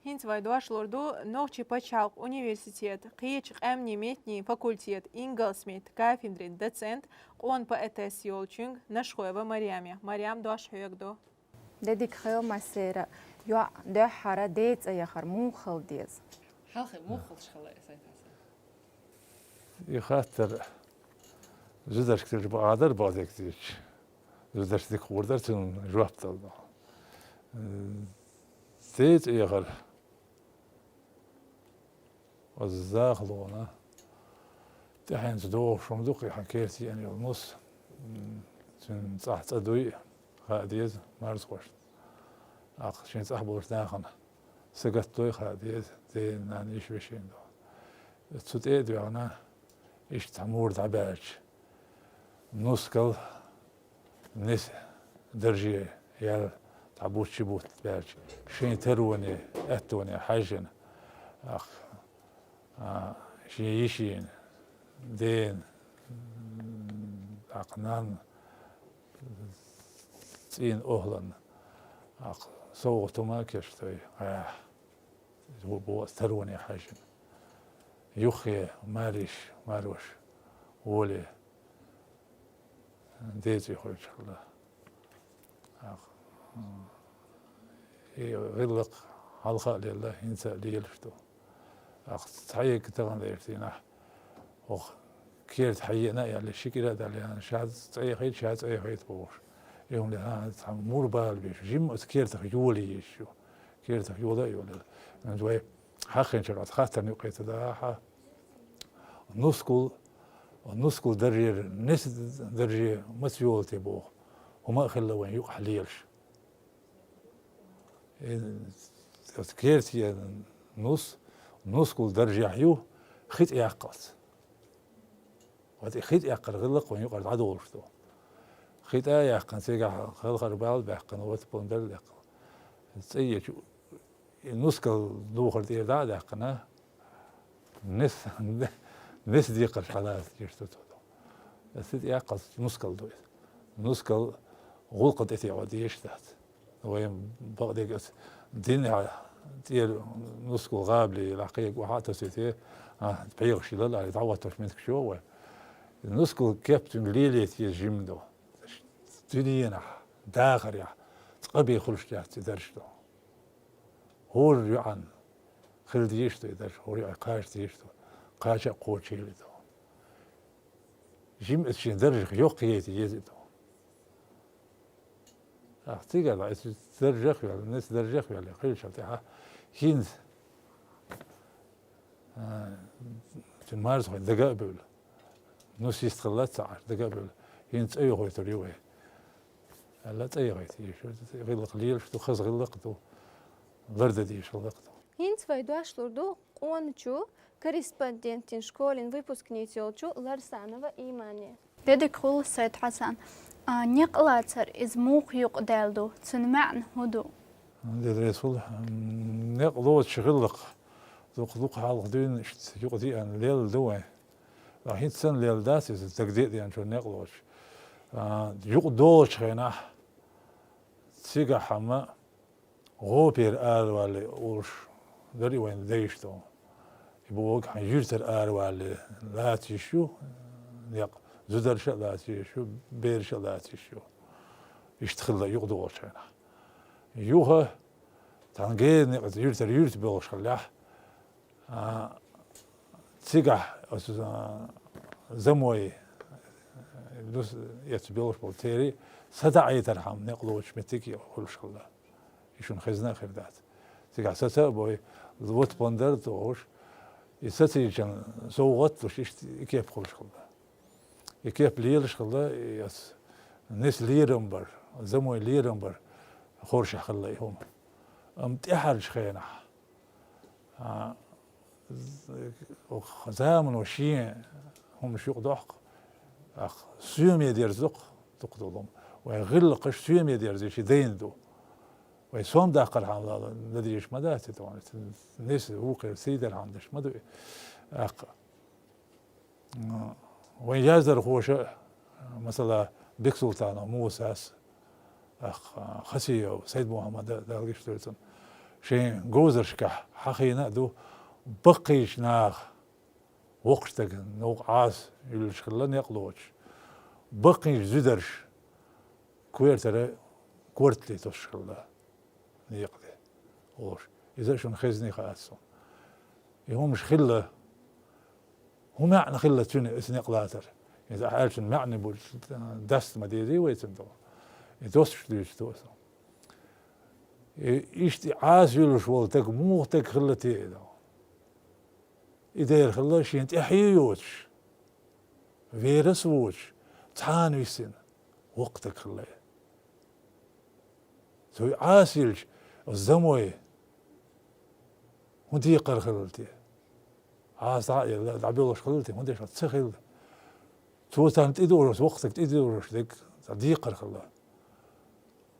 ХӀинца вай дош лур ду Нохчийн пачхьалкхан университетан кхечу къаьмнийн меттанийн факультетан ингалс меттан кафедрин доцент, къона поэтесса йолчуьнга, Нашхоева Марьяме. Марьям, дош хьоьга ду. Де дика хуьлда, массеран а, йоӀ дуьххьара ден цӀе яхар муха хила деза? Хьалхе муха хуьлуш хилла и сайт? И хаттар зударшка тилча бакъ дара, бакъдерг дийцича. Зударшна дика хуур дара цунна жоп дала. Ден цӀе яхар. Оцу захалонан тӀаьхьенца догӀуш хӀума ду-кх и хьан керте еана йолу нус. М, цуьнан цӀахь цӀа дуй, хаа деза марзхошна. ТӀаккха шен цӀахь болчу нахана Сагатдой хаа деза, ден-нанна, йиша-вешийна духьа. Цу тӀе а доьгӀна, иштта цхьа мур дӀабаьлча, нускал нес дарже яьлла цхьа бутт-ши бутт баьлча, шайн тароне, аьттоне хьаьжжина, ах, а, шен йишийна, дена, ах, нанна, цӀийнан охӀланна, ах, совгӀат хӀума кечдой, гӀайгӀа. Бо-, бо-, тароне хьаьжжина. Юххе мариш, марош воле, ден цӀе хьоьжуш хилла. Ах, и гӀиллакх хьалха а лелла, хӀинца а лелаш ду. Ах, цхьаерг тахана дерш дийнахь, оха керта хьаеана а яьлла, ши кӀира а далла, ша цӀа яхийта, ша цӀа яхийта бохуш. И хӀума ле, хӀа, цхьа мур бала беш, жимма оцу кертах йола езаш ю. Кертах йола а йолаелла. Вай хьаххинчара оцу хаттарна юкъе ца дахьа, нускал, нускал даржера нес дарже маца йолу те боху хӀума а хилла вайн юкъахь лелаш. Э, оцу керте нус, нускал даржехь ю хи тӀеяккхалц. Вот и хи тӀеяккхар гӀиллакх вайн юкъара дӀадолуш ду. Хи тӀе а яьккхина, цигахь хелхар бала баьккхина, вот пондар а даьккхина. ЦӀе ечу и нускал духар тӀера дӀа а даьккхина, нес, нес декхарш хьалаца еш ду цо. Хи тӀеяккхалц нускал ду иза. Нускал гӀуллакха тӀе теӀо дезаш дац. Вайн бакъдерг аса динехь тӀера нускал гӀабали лахкхега охьа а тосуьйтий, а, пхьегӀаш йилла а, дӀахӀоттош меттигаш йогӀу вай. Нускал кеп цуьнга лелийта еза жимма ду. Дуьненахь, дахарехь, цкъа бен хуьлуш дац и дарж ду. ХӀора йоӀан хила дезаш ду и дарж, хӀора йоӀе кхача дезаш ду, кхача а кхочийла и ду. Жимма иза шен даржах йоккха яйта еза и ду. Ах, цигара иза даржах а ваьлла, нес даржах а ваьлла, кхуьлучул тӀаьхьа хӀинца, а, цуьнан марзахойн дага а бевлла. Нус йистхилла ца Ӏаш, дага а бевлла. ХӀинца цӀа яхойтур ю вай. Аьлла, цӀа яхийта езаш ю. ГӀиллакх лелаш ду, хаза гӀиллакх ду, лардан дезаш гӀиллакх ду. ХӀинца вай дош лур ду къоначу корреспондентийн школин выпускница йолчу Ларсанова Имане. Де дика хуьлда, Сайд-Хьасан. А, некъ лацар иза муха юкъадаьлла ду, цуьнан маьӀна хӀун ду? Де дерриг хуьлда, м, некъ лоцуш гӀиллакх дукха-дукха хьалха дуьйна иштта юкъадеана лелла ду вайн. Ткъа хӀинца санна лелла дац иза, дагадеъ деанчуьра некъ лоцуш. А, юкъадолучу хенахь цигахь хьама гӀопера аравалле олуш дара и вайн дайша тӀо. И бохург хьан юьртара аравалле лаца йиш ю некъ, зударша а лаца йиш ю, бераша а лаца йиш ю. Иштта хилла юкъадолучу хенахь. Юха, цхьана гена некъ юьртара юьрта болуш хиллехь, а, цигахь оцу, а, замой, дус эцу белхаш болу церий сатаӀийтархьама некъ лоцуш меттиг хуьлуш хилла. И шуна хезна а хир дац. Цигахь саца а бой, вот пондар а тохуш, и сацийчун совгӀат а луш, иштта и кеп хуьлуш хилла. И кеп лелаш хилла, и ас нес лерам бар, замой лерам бар, хоршахь хилла и хӀума. Амма тӀаьхьарчу хенахь, а, з-, замано шен хӀумаш юкъадохку, ах, соьме дерза дукха, дукха долу хӀума. Вайн гӀиллакхаш соьме дерза ши дайна ду. Вай сом даккхархьама ладийша ма дац и тхуна. Нес вукхера сий дархьама деш ма ду и. Ах, вайн яздархоша, масала, Бексултанов Мусас, ах, Хасиев Сайд-Мухьаммада, Дала гечдойла цунна, шайн говзаршкахь хьахийна а ду, баккхийчу наха, воккхачу стагана новкъа Ӏаса юьллуш хилла некъ лоцуш, баккхийчу зударша коьртара кортале тосуш хилла. Некъа де олуш. Иза а шуна хезний хаьа суна. И хӀумаш хилла, хӀун маьӀна хилла цуьнан иза некъ лацар? Иза ахьа аьллачун маьӀна бу даста ма дезий вай цуьнан тӀехь. И достуш дуьйцу ду аса. И иштта и Ӏаса юьллуш волу стаг муха стаг хилла те и ду? И дера хилла шена тӀаьхье йоцуш, верас а воцуш, цхьана висина, воккха стаг хилла и. Цо и Ӏаса йилча, оцу замой ХӀун декхар хилла те? Ӏаса дӀа а елла, дӀабоьлхуш хилла те? ХӀунда аьлча ца хилла. Цо царна тӀедугӀуш, воккхача стага тӀедугӀуш дерг цхьа декхар хилла.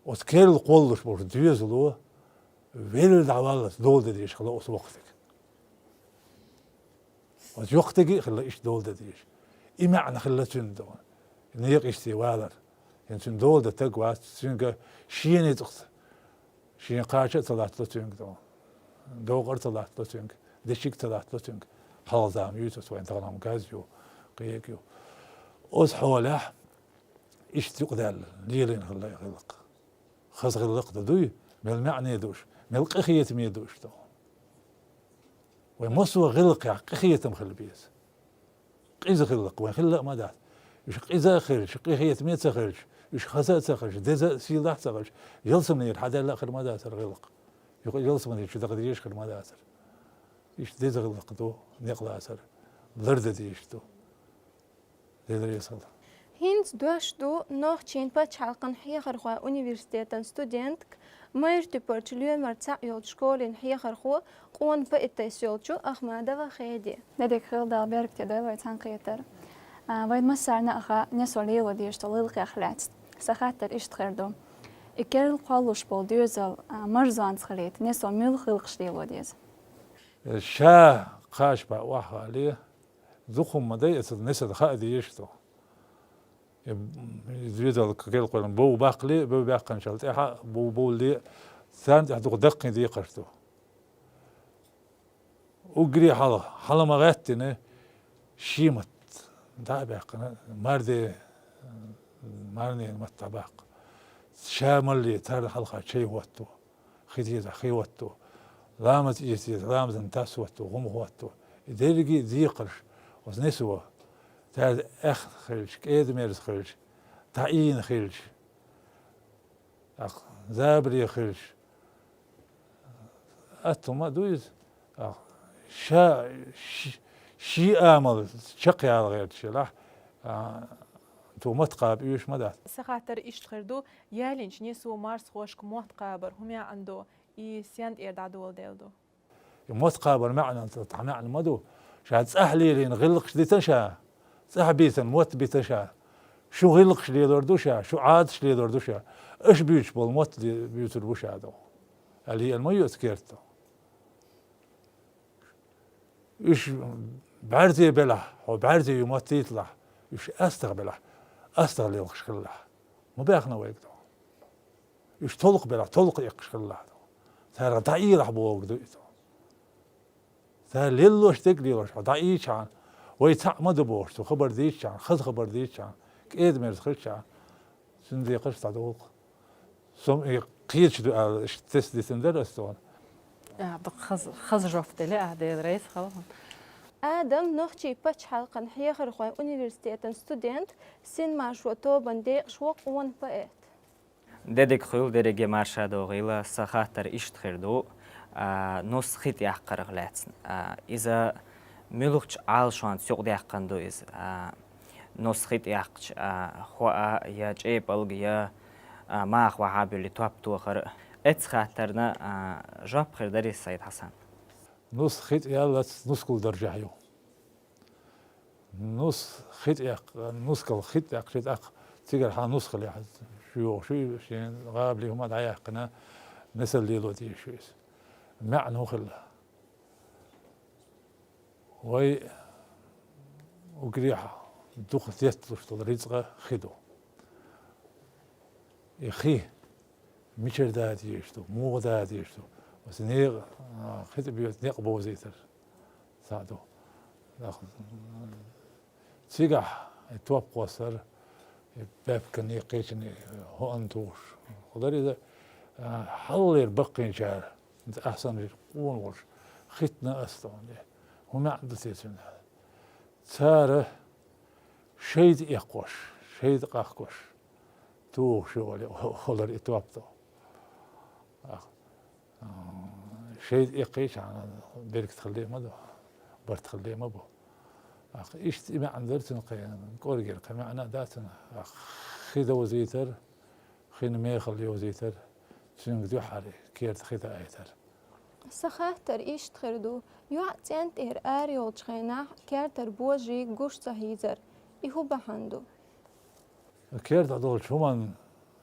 Оцу керла кхоллалуш болчу доьзало велла дӀаваллалц дола де дезаш хилла оцу воккхачу стага. Оцу йоккхачу стаге а хилла иштта дола де дезаш. И маьӀна хилла цуьнан догӀу. Некъа йисте валар. ХӀинца цуьнан дола дан стаг вац, цуьнга шена ницкъаца. Шен кхача а ца латтало цуьнга догӀу. Докъар а ца латтало цуьнга. Дешиг а ца латтало цуьнга. Хьалха зама юьйцу оцу вайн тахана-м газ ю, кхиъ ю. Оцу хьолехь иштта юкъадаьлла, лелийна хилла и гӀиллакх. Хаза гӀиллакх дан дуй, мел маьӀне ду уьш, мел къинхетаме ду уьш догӀу. Вайн массо а гӀиллакхехь къинхетам хила беза. Къиза гӀиллакх вайн хилла а ма дац. Уьш къиза а хилча, къинхетаме а ца хилча, уьш хаза а ца хилча, деза а, сийлахь а ца хилча, ялсаманера хьадаьлла а хир ма дацара гӀиллакх. Юха ялсаманера чу даха дезаш а хир ма дацара. Иштта деза гӀиллакх ду, некъ лацар, лардан дезаш ду. Дела реза хуьлда. ХӀинца дош ду Нохчийн пачхьалкхан хьехархойн университетан студентка, майра-туьпарчу лоьмар цхьаъ йолчу школин хьехархо, къона поэтесса йолчу Ахмадова Хеде. Де дика хуьлда, Дала беркате дойла вай цхьаьнакхетар. А, вайн массарна а хаьа несо лело дезаш долу гӀиллакхех лаьцна. Сан хаттар иштта хир ду. И керла кхоллалуш болу доьзал, а, марзонца хилийта, несо муьлха гӀиллакхаш лело деза? Ша кхача бан охьавале, дукха хӀума ма дай, аса несо хаа дезаш ду. И, и доьзал керла кхоьллина бов баккхале, бов баьккхинчул тӀаьхьа, бов бовлале, царна тӀехь дукха даккхий декхарш ду. Уггаре хьалха, хьала ма гӀаьттина, шен матта дӀа а баьккхина, марде, марнийн матта дӀабаккха. Ша малале, царна хьалха чай хӀотто, хи дезахь, хи хӀотто, ламаз эца дезахь, ламазан тас хӀотто, гӀум хӀотто. И дерриге а декхарш оцу несо, цара аьхна хилча, кӀеда-мерза хилча, дӀаийна хилча, тӀаккха забаре хилча, атта хӀума а ду иза. ТӀаккха ша, ши-, шен амал чекхъяла гӀерташ елахь, а, цо мотт кхаба оьшуш ма дац. Сан хаттар иштта хир ду, ялийначу несо марсхошка мотт кхабар хӀун маьӀна ду, и стенна тӀера дӀадоладелла ду? И мотт кхабар маьӀна, цхьа маьӀна ма ду. Ша цӀахь лелийна гӀиллакхаш дитина ша, цӀахь битина, мотт битина ша. Шун гӀиллакхаш лелор ду ша, шун Ӏадаташ лелор ду ша. Аша буьйцуш болу мотт де-, буьйцур бу ша догӀу. Аьлла, еана ма ю оцу керта. Уьш бӀаьрзе белахь, хьо бӀаьрзе ю мотт диталахь, уьш астагӀа белахь, астагӀа лелхаш хилалахь. Ма баьхна вайга догӀу. Уьш толкха белахь, толкха эккхаш хилалахь догӀу. Царах дӀаийлахь бохург ду иза. Цара леллош дерг лелош, хьо дӀаийчахьана, вай цхьаъ ма ду бохуш, цу хабар дийчахьана, хаза хабар дийчахьана, кӀеда-мерза хилчахьана, цуьнан декхарш дӀадолу-кх. Со-м и кхеташ ду аьлла, иштта тесна дитина дара ас тхуна. А, дукха хаза, хаза жоп делира, а, Дела реза хуьлда хьуна. Адам Нохчийн пачхьалкхан хьехархойн университетан студент, синмаршо тобанан декъашхо, къона поэт. Де дика хуьлда, дерриге марша догӀийла, сан хаттар иштта хир ду, а, нус хи тӀеяккхарах лаьцна. А, иза муьлхачу Ӏалашонца юкъадаьккхина ду иза? А, нус хи тӀеяккхача, а, хӀоа я чӀепалг я, а, маха вахьа а буьллий топ тохар. Эццу хаттарна, а, жоп хир дарий, Саид-Хьасан? Нус хи тӀеяллалц нускал даржехь ю. Нус хи тӀеяккха, нускал хи тӀеяккхича тӀаккха цигара хьан нус хилахь, шу йогӀуш ю, шен гӀабали хӀума дӀаяьккхина, несал лело дезаш ю иза. МаьӀна хӀун хилла? Вай угрехь дукха детталуш долу рицкъа хи ду. И хи мичара да дезаш ду, муха да дезаш ду? Оцу некъа, а, хи тӀе боьду некъ бовзийтар цхьаъ ду. Цигахь и топ кхоссар, и баьпканний, кхечанний хӀоанна тухуш хилар иза, а, хьалхалера баккхийчара, ахсанаш къона волуш, хӀиттина ас тхуна. ХӀун маьӀна ду те цуьнан? Цара шайта эккхош, шайта къахкош тухуш ю олий, хилар и топ ду. Шайта эккхийчахьана беркат хилла ма ду, барт хилла ма бу. Иштта и маьӀна дара цуьнан, кхин кӀоргера кхин маьӀна а дац цуьнан. Хи довзийтар, хин мехалла йовзийтар, цуьнга дуьххьара керта хи даийтар. Сан хаттар иштта хир ду: йоӀ цӀен тӀера ара йолчу хенахь кертара божарий гуш ца хьийзар, и хӀун бахьана ду? Керта долчу хӀуманна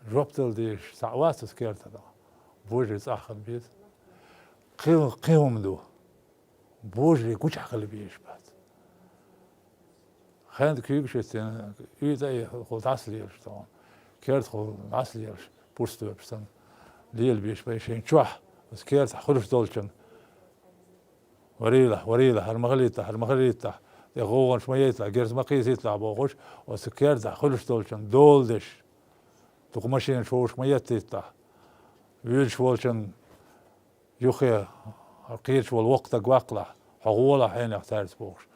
жоп дала дезаш цхьаъ вац аса керта дала. Божарий цӀахь хила беза. Кхин, кхин хӀума ду. Божарий гучахь хила безаш бац. Хенда куьйгаш йитина, уьйтӀа а хӀума дӀасалелаш тхуна. Керта хӀума дӀасалелаш, пурстойпаш санна, лела безаш бен шайн чохь, аса керта хуьлуш долчун. Варийлахь, варийлахь, хӀара ма хилийтахь, хӀара ма хилийтахь, тӀе гӀовгӀанаш ма яйталахь, герз ма кхийсийталахь бохуш, оцу керда хуьлуш долчун дола деш, дукха машинаш вовшах ма еттийталахь, вуьйлуш волчун юххе кхеташ волу воккха стаг ваккхалахь, хьо гӀолахь хьенех цаьрца бохуш.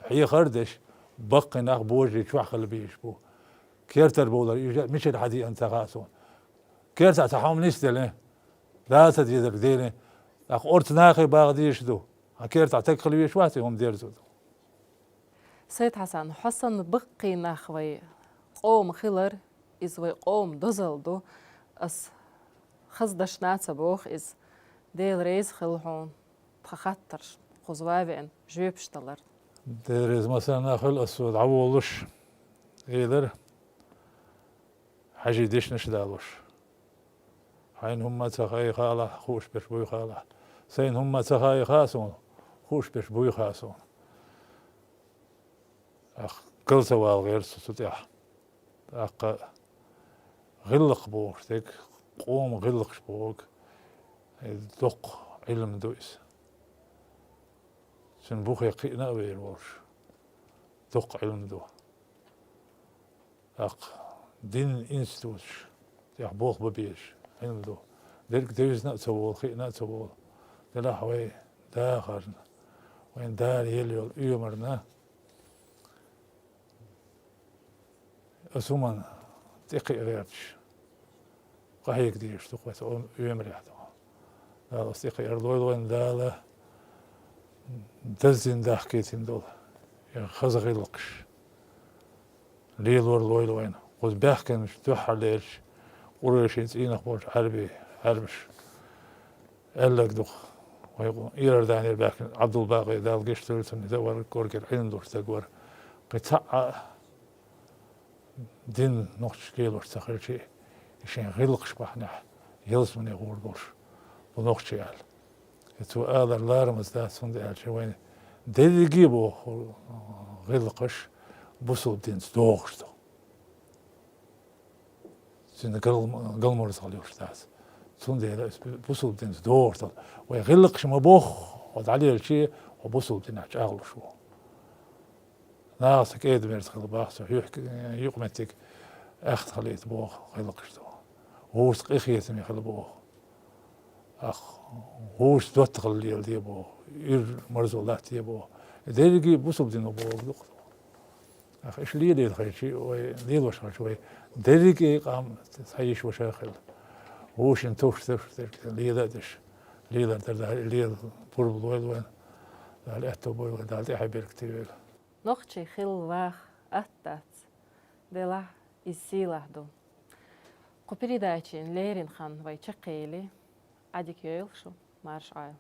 Хьехар а деш, баккхий нах божарий чохь хила безаш бу. Кертара бовлар, иза мичара хьадеана ца хаьа суна. Кертахь цхьа хьума нисделла, Дала ца дезарг делла, тӀаккха орцу нахе баха дезаш ду. Хьан кертахь стаг хила везаш вац и хӀума дерзо ду. Сайд-Хьасан, хьо санна баккхий нах вай къоман хилар, иза вай къоман дозалла ду. Ас хаза дашна а ца боху иза. Дела реза хила хьуна тхан хаттарш кхуза ван а веана жоьпаш далар. Дела реза массарна а хуьлда, ас цо дӀаволуш, элира, хьажий дешнаш а далош. Хьайна хӀумма а ца хаий хаалахь, хууш берш буй хаалахь. Сайна хӀумма а ца хаий хаьа суна, хууш берш буй хаьа суна. Ах, гал ца вала гӀерта со цу тӀехь. ТӀаккха гӀиллакх бохуш дерг, къоман гӀиллакхаш бохург, э, доккха Ӏилма ду иза. Цуьнан бухе кхиъна а вер волуш, доккха Ӏилма ду. ТӀаккха динан институташ тӀехь болх бан безаш Ӏилма ду. Дерриг девзина а ца волу, хиъна а ца волу. Делахь вай дахарна, вайн Дала елла йолу оьмарна аса хӀуманна тӀекхиа гӀерташ, къахьега дезаш ду-кх вай цу оьмарехь тӀехь. Дала аса тӀекхиар лойла вайна, Дала даздина дахкийтина долу я хаза гӀиллакхаш лелор лойла вайна. Кхуза баьхкинчу дуьххьарлерчу къурайшийн цӀийнах болчу Ӏаьрби, Ӏаьрбаша аьлларг ду-кх, вай Иорданера баьхкина Ӏабдул-Бакъи, Дала гечдойла цунна, иза а вара горгера Ӏилма долуш стаг вара. Кхин цхьаъ а дин нохчаша лелош ца хилча, и шайн гӀиллакхаш бахьанехь ялсамане гӀур болуш бу нохчий аьлла. И цо алар ларамаза дац, хӀунда аьлча вайн дерриге а боху гӀиллакхаш бусалба динца догӀуш ду. Цуьнан гал-, галморзахал йолуш дац. Цундела аса бусалба динца догӀуш ду. Вай гӀиллакхаш ма боху, хьо дӀалелча, хьо бусалба динехь чӀагӀлуш ву. Нахаца кӀеда-мерза хила боху со, хьоьху юкъаметтиг аьхна хилийта боху гӀиллакхаш ду. ВӀаши къинхетаме хила боху. Ах, вовшашца доттагӀалла леладе боху, уьйр-марзо латтаде боху. Дерриге а бусалба дино бохург ду-кх. Ах, иштта лелийла хилча, вай лелош хилча, вай дерриге а къам цхьа йиша-ваша а хила. Вовшийн товш-, товш дерг лела а деш, лелар дара Дала, лела пурба лойла вайна, Дала аьтто бойла вайна, Дала тӀаьхье беркате йойла. Нохчий хилла ваха атта дац, делахь иза сийлахь ду. Кху передачина леррина хан вай чекхъели, Ӏадика йойла шу, марша Ӏойла.